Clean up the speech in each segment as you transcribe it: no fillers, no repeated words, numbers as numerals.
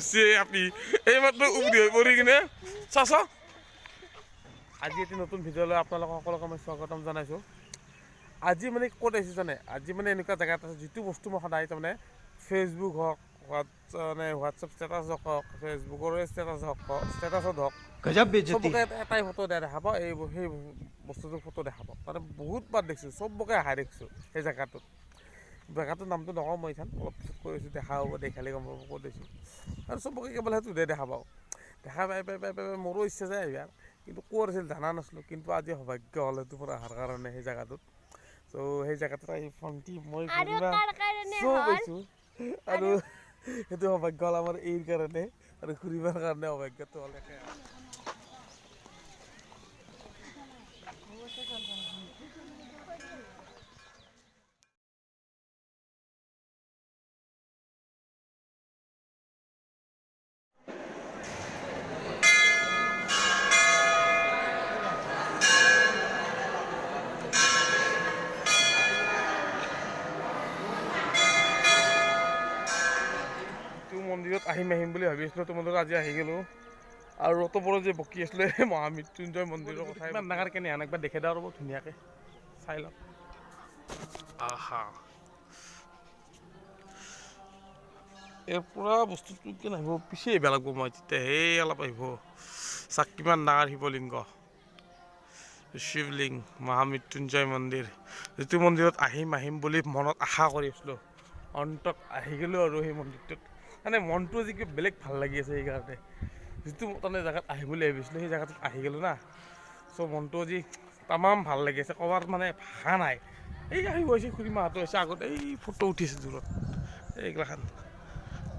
গৈছে আপি, এইমাত্ৰ উবৰি হৈ পৰি কিনে চা চা। আজি এটি নতুন ভিডিঅ'লৈ আপোনালোক সকলোকে মই স্বাগতম জনাইছোঁ। আজি মানে ক'ত আহিছোঁ জানে? আজি মানে এনেকুৱা জেগাত আছে যিটো বস্তু মই সদায় তাৰমানে ফেচবুক হওক, মানে হোৱাটছএপ ষ্টেটাছ হওক, ফেচবুকৰে ষ্টেটাছ হওক, ষ্টেটাছত হওক, চবকে এটাই ফটো দিয়া দেখা পাওঁ, এই সেই বস্তুটোৰ ফটো দেখা পাওঁ। মানে বহুত বাৰ দেখিছোঁ, চবকে অহা দেখিছোঁ সেই জেগাটোত। জেগাটোৰ নামটো নকওঁ মই, ইথান অলপ পিছত কৈ আছোঁ, দেখা হ'ব, দেখালে গম পাব ক'ত দেখিছোঁ। আৰু চবকে কেৱল সেইটোতে দেখা পাওঁ, দেখা পাই পাই পাই পাই মোৰো ইচ্ছা যায় আহিব, কিন্তু ক'ত আছিল জানা নাছিলোঁ। কিন্তু আজি সৌভাগ্য হ'ল সেইটো মোৰ অহাৰ কাৰণে সেই জেগাটোত। চ' সেই জেগাটোত আহি ভণ্টি মই চব পাইছোঁ, আৰু সেইটো সৌভাগ্য হ'ল আমাৰ এইৰ কাৰণে আৰু ঘূৰিবৰ কাৰণে সৌভাগ্যটো হ'ল একে। মন্দিৰত আহিম আহিম বুলি ভাবি আছিলোঁ, তোমালোক আজি আহি গ'লোঁ। আৰু অতপৰে যে বকি আছিলে মহামৃত্যুঞ্জয় মন্দিৰৰ কথা, ইমান ডাঙৰ কেনে আন একবাৰ দেখে দাও ৰ'ব, ধুনীয়াকৈ চাই লওক। আহা, এই পূৰা বস্তুটো কেনে আহিব, পিছে আহিব লাগিব মই তেতিয়া সেই অলপ আহিব। চাক কিমান ডাঙৰ শিৱলিংগ, শিৱলিংগ মহামৃত্যুঞ্জয় মন্দিৰ, যিটো মন্দিৰত আহিম আহিম বুলি মনত আশা কৰি আছিলোঁ, অন্তত আহি গ'লোঁ। আৰু সেই মন্দিৰটোত মানে মনটো আজি কিবা বেলেগ ভাল লাগি আছে, সেইকাৰণে যিটো তাৰমানে জেগাত আহিম বুলি ভাবিছিলোঁ সেই জেগাটোত আহি গ'লোঁ না। চ' মনটো আজি তামাম ভাল লাগি আছে, ক'ৰবাত মানে ভাষা নাই। এই আহি গৈছে খুৰী মাহঁতো হৈছে আগত, এই ফটো উঠিছে দূৰত এইগিলাখান,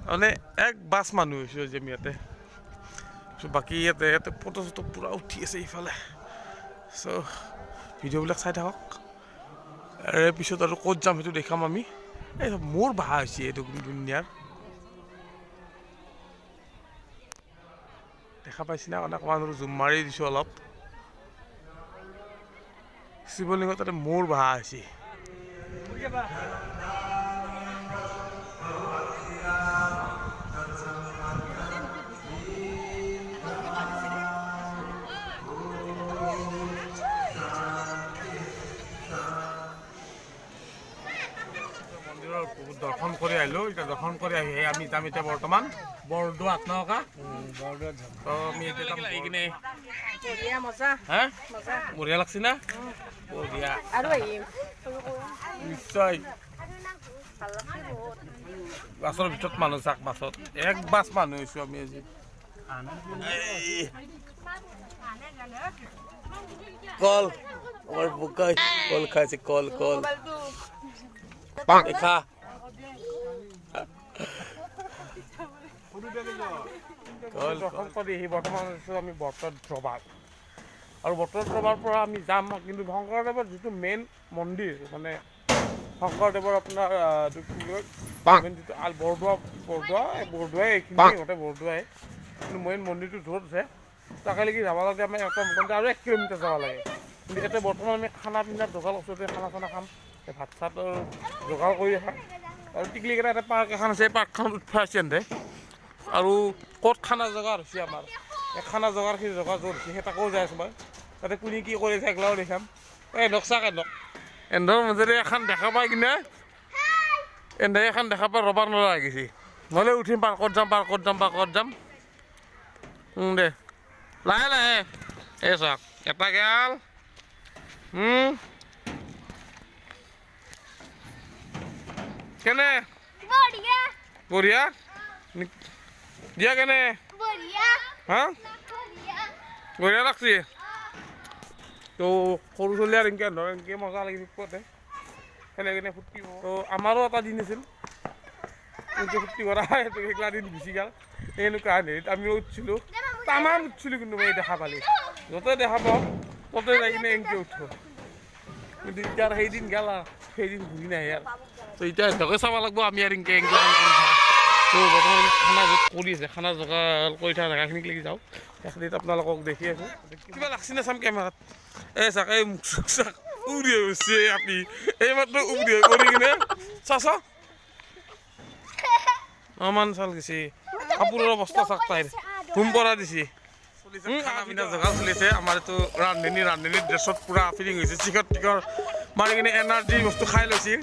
মানে এক বাছ মানুহ হৈছোঁ আজি আমি ইয়াতে। চ' বাকী ইয়াতে ইয়াতে ফটো চটো পূৰা উঠি আছে ইফালে। চ' ভিডিঅ'বিলাক চাই থাকক। ইয়াৰে পিছত আৰু ক'ত যাম সেইটো দেখাম আমি। এই মোৰ বাহা হৈছে এইটো দুনিয়াৰ, দেখা পাইছে না? অকণমান জুম মাৰি দিছোঁ অলপ। শিৱলিংগত তাতে মোৰ বাহা হৈছে। মন্দিৰৰ দৰ্শন কৰি আহিলোঁ। এতিয়া দৰ্শন কৰি আহি আমি যাম এতিয়া বৰ্তমান বৰদোৱাত নকা। বঢ়িয়া লাগছি না? বঢ়িয়া, নিশ্চয়। বাছৰ ভিতৰত মানুহ চাক, বাছত এক বাছ মানুহ হৈছোঁ আমি আজি। কল আমাৰ বোকাই কল খাইছে, কল কল খা। দৰ্শন কৰি আহি বৰ্তমান আছোঁ আমি বটদ্ৰৱাৰ, আৰু বটদ্ৰৱাৰ পৰা আমি যাম। কিন্তু শংকৰদেৱৰ যিটো মেইন মন্দিৰ, মানে শংকৰদেৱৰ আপোনাৰ যিটো বৰদোৱা, বৰদোৱা বৰদোৱাই এইখিনি গোটেই বৰদোৱাই, কিন্তু মেইন মন্দিৰটো য'ত আছে তাকেলৈকে যাব লাগে আমি এটা মোটামুটি আৰু 1 কিলোমিটাৰ যাব লাগে। কিন্তু ইয়াতে বৰ্তমান আমি খানা পিনাৰ যোগাৰ কৰিছোঁ, খানা চানা খাম, ভাত চাত যোগাৰ কৰি খাম। আৰু টিকলিকেইটা এটা পাৰ্ক এখন আছে, পাৰ্কখনত উঠবা আছে এহেঁতে। আৰু ক'ত খানা যোগাৰ হৈছে আমাৰ, এই খানা যোগাৰখিনি যোগাৰ য'ত হৈছে সেই তাকো যাই আছোঁ মই। তাতে কোনে কি কৰি আছে সেইগিলাও দেখাম। এই চাক এন্ধক এন্ধৰ মাজেৰে এখন দেখা পাই কিনে এন্ধে এখন দেখা পাই ৰবাৰ নৰা হৈ গৈছে। নহ'লে উঠিম পাৰ্কত যাম, পাৰ্কত যাম, পাৰ্কত যাম। দে লাহে লাহে। এই চাওক এটা গেল। কেনে বঢ়িয়া দিয়া, কেনে হা বঢ়িয়া লাগছি। তো সৰু ছোৱালী আৰু এনেকৈ ধৰ এনেকৈ মজা লাগি থাকিব খেলে কিনে ফূৰ্তি। তো আমাৰো এটা দিন আছিল এনেকৈ ফূৰ্তি কৰা, সেইটো সেইগিলা দিন গুচি গ'ল। এনেকুৱা হেৰিত আমিও উঠছিলোঁ, তামাম উঠছিলোঁ। কিন্তু মই দেখা পালি য'তে দেখা পাওঁ ত'তে যাই কিনে এনেকৈ উঠোঁ। কিন্তু এতিয়া আৰু সেইদিন গ'ল আৰু সেইদিন ঘূৰি নাহে আৰু। তো এতিয়া সিহঁতকে চাব লাগিব আমি আৰু এনেকৈ এনেকৈ। তো বৰ্তমান খানা য'ত কৰি আছে, খানা যোগাৰ কৰি থকা জেগাখিনিক লাগি যাওঁ, সেইখিনিত আপোনালোকক দেখি আছোঁ। কিবা লাগছি না চাম কেমেৰাত। এই চাক, এই মুখ চুখ চাক উৰি গৈছে আপি, এইমাত্ৰ উবৰি হৈ পৰি কিনে চা চা অমান চাল গৈছে। কাপোৰৰ অৱস্থা চাক তাইৰ হুম পৰা দিছি। খানা পিনা যোগাৰ চলিছে। আমাৰ এইটো ৰান্ধনী ড্ৰেছত পূৰা ফিটিং হৈছে। চিখৰ টিখৰ মাৰি কিনে এনাৰ্জি বস্তু খাই লৈছি,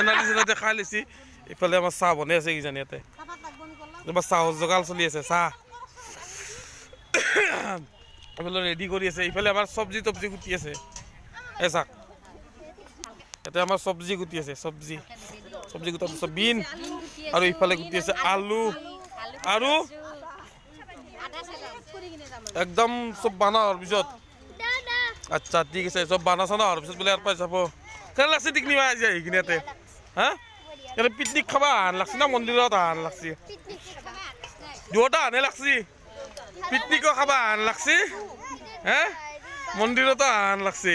এনাৰ্জি চেনাৰ্জি খাই লৈছি। ইফালে আমাৰ চাহ বনাই আছে কিজানি ইয়াতে। এইবাৰ চাহৰ যোগাৰ চলি আছে। চাহ এইফালে ৰেডি কৰি আছে। ইফালে আমাৰ চব্জি তব্জি কুটি আছে। এই চাক, ইয়াতে আমাৰ চব্জি কুটি আছে। চব্জি কুটাৰ পিছত বিন আৰু ইফালে কুটি আছে আলু আৰু একদম চব বানা হোৱাৰ পিছত। আচ্ছা, ঠিক আছে। চব বানা চানা হোৱাৰ পিছত বোলে ইয়াৰ পৰা যাব। কেনে লাগছে পিকনিক আজি আহি কিনে ইয়াতে? হা, ইয়াতে পিকনিক খাবা আহান লাগছে না মন্দিৰত আহান লাগছে? দুয়োটা আহানে লাগছি। পিকনিকো খাবা আহান লাগছি, হে, মন্দিৰতো আহান লাগছি।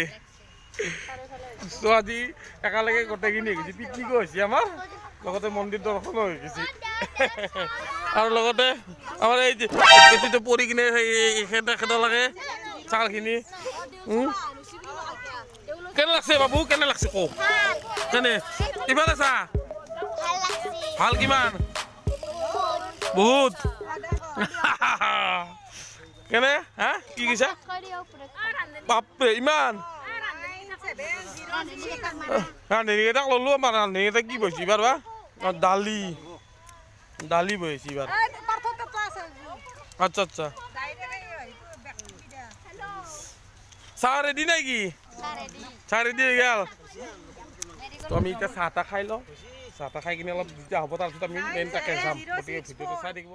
চ' আজি একেলগে গোটেইখিনি হৈ গৈছে। পিকনিকো হৈছে আমাৰ, লগতে মন্দিৰ দৰ্শনো হৈ গৈছে। আৰু লগতে আমাৰ এই যে এইটোতে পৰি কিনে সেই খেদা খেদা লাগে চালখিনি। কেনে লাগছে বাবু? কেনে লাগছে কৌ? কেনে? ইফালে চা। ভাল কিমান? বহুত। কেনে? হা, কি কৈছা? বাপৰে, ইমান ৰান্ধনীকেইটাক ল'লো। আমাৰ ৰান্ধনীকেইটা কি বহিছে এইবাৰ বা? অ, দালি দালি বহিছে এইবাৰ। আচ্ছা, চাহ ৰেডি নাই কি? চাহ ৰেডি হৈ গ'ল। তো আমি এতিয়া চাহ তাহ খাই লওঁ। চাহ তাহ খাই কিনে অলপ যেতিয়া হ'ব, তাৰপিছত আমি মেইন তাকে যাম। গতিকে ভিডিঅ'টো চাই থাকিব।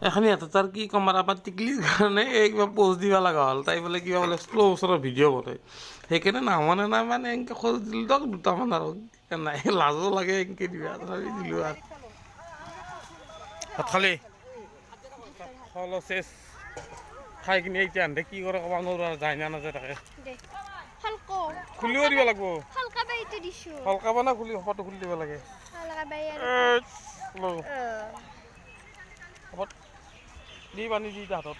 এখানি হাতত তাৰ কি ক'ম আৰু, আমাৰ টিকলিৰ কাৰণে এই কিবা প'জ দিব লগা হ'ল। তাই বোলে কিবা বোলে শ্ল' মোচনৰ ভিডিঅ' বনায়। সেইকাৰণে নামানে নাই, মানে এনেকৈ খোজ দিলোঁ দিয়ক দুটামান। আৰু নাই, লাজো লাগে এনেকৈ দিবা। তথাপি দিলোঁ। আৰু ভাত খালি? খালো চেচ। খাই কিনে এতিয়া আন্ধে কি কৰে ক'ব নোৱাৰো আৰু, যায় না নাযায় তাকে। খুলিও দিব লাগিব। হলকাব না খুলি, সোপাটো খুলি দিব লাগে। এই, ল। সোপাত দি পানী দি দে হাতত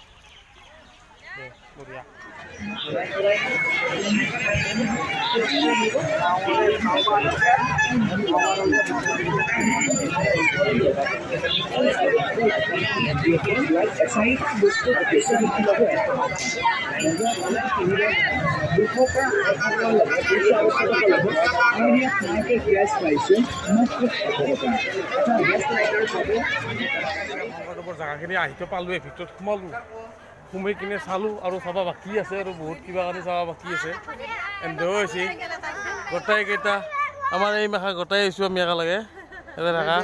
দে। বঢ়িয়া। শংকৰদেৱৰ জেগাখিনি আহিতো পালোঁৱে। ভিতৰত সোমালোঁ, সোমাই কিনে চালোঁ আৰু চাব বাকী আছে আৰু বহুত কিবা কানি চাব বাকী আছে। এন্ধেও হৈছে গোটেইকেইটা। আমাৰ এই মাখা গোটেই আহিছোঁ আমি একেলগে। ইয়াতে থাকা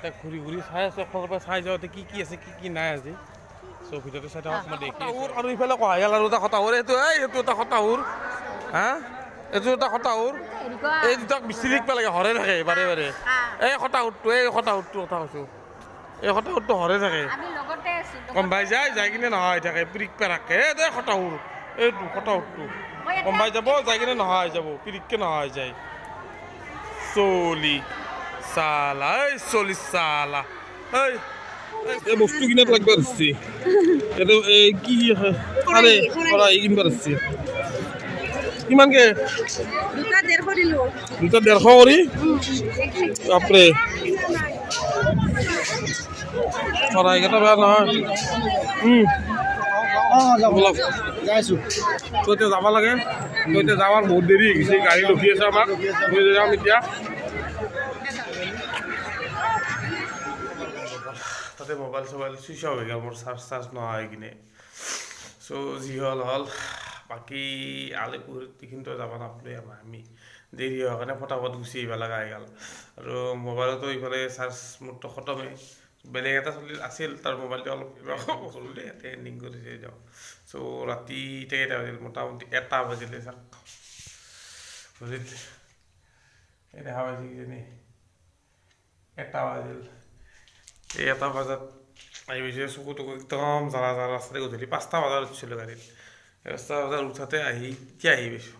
তাক ঘূৰি ঘূৰি চাই আছোঁ। এফালৰ পৰা চাই যাওঁতে কি কি আছে, কি কি নাই আজি চ' ভিতৰতে চাই থাকক, মই দেখি। আৰু ইফালে কহাইয়াল আৰু এটা খতাহুৰ। এইটো, এই এইটো এটা খতাহুৰ। হা, এইটো এটা খতাহুৰ। এই দুটাক বেছি থাকিব লাগে, হৰে থাকে বাৰে বাৰে। এই খতাহুৰটো, এই খতাহুৰটো কথা কৈছোঁ। এই খতাহুৰটো হৰে থাকে। আমি লগতে আছো। গম পাই যায়, যাই কিনে নহা হৈ থাকে পিৰিক পেৰাককে। এই খতাহুৰ, এইটো খতাহুৰটো গম পাই যাব, যাই কিনে নহা হৈ যাব, পিৰিককে নহা হৈ যায়। চলি চালা, এই চলি চালা, এই এই বস্তু কিনাত লাগবা ধৰছি। এইটো এই কি আৰে খৰাহি কিনবা ধৰছি। কিমানকে? দুটা 150 দিলো। দুটা 150 কৰি? বাপৰে, খৰাহিকেইটা বেয়া নহয়। বলক। তো এতিয়া যাব লাগে। তো এতিয়া যাৱাৰ বহুত দেৰি হৈ গৈছে। গাড়ী ৰখি আছে আমাক। গৈ যাম এতিয়া। তাতে মোবাইল চবাইল চুইচ অফ হৈ গ'ল মোৰ, চাৰ্জ চাৰ্জ নোহোৱা হৈ কিনে। চ' যি হ'ল হ'ল। বাকী আলিপুখুৰীত এইখিনিতো যাব নাপালোৱে আমাৰ। আমি দেৰি হোৱাৰ কাৰণে ফটাফট গুচি আহিব লগা হৈ গ'ল। আৰু মোবাইলতো ইফালে চাৰ্জ মোৰতো খতমেই। বেলেগ এটা চলি আছিল, তাৰ মোবাইলটো অলপ কিবা কৰিলে, ইয়াতে এণ্ডিং কৰি থৈ যাওঁ। চ' ৰাতি এতিয়া কেইটা বাজিল? মোটামুটি 1টা বাজিলে। চাওক ঘড়ীত, এই দেখা পাইছে কিজানি, 1টা বাজিল। এই 1টা বজাত আহি পাইছে। চকু টকু একদম জ্বালা জ্বালা। ৰাস্তাতে গধূলি 5টা বজাত উঠিছিলোঁ গাড়ীত। 5টা বজাত উঠাতে আহি এতিয়া আহি পাইছোঁ।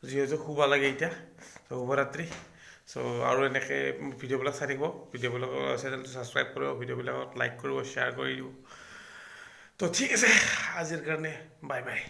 যিহেতু শুব লাগে এতিয়া। চ' শুভৰাত্ৰি। চ' আৰু এনেকৈ ভিডিঅ'বিলাক চাই থাকিব, ভিডিঅ'বিলাক চেনেলটো ছাবস্ক্ৰাইব কৰিব, ভিডিঅ'বিলাকত লাইক কৰিব, শ্বেয়াৰ কৰি দিব। তো ঠিক আছে, আজিৰ কাৰণে বাই বাই।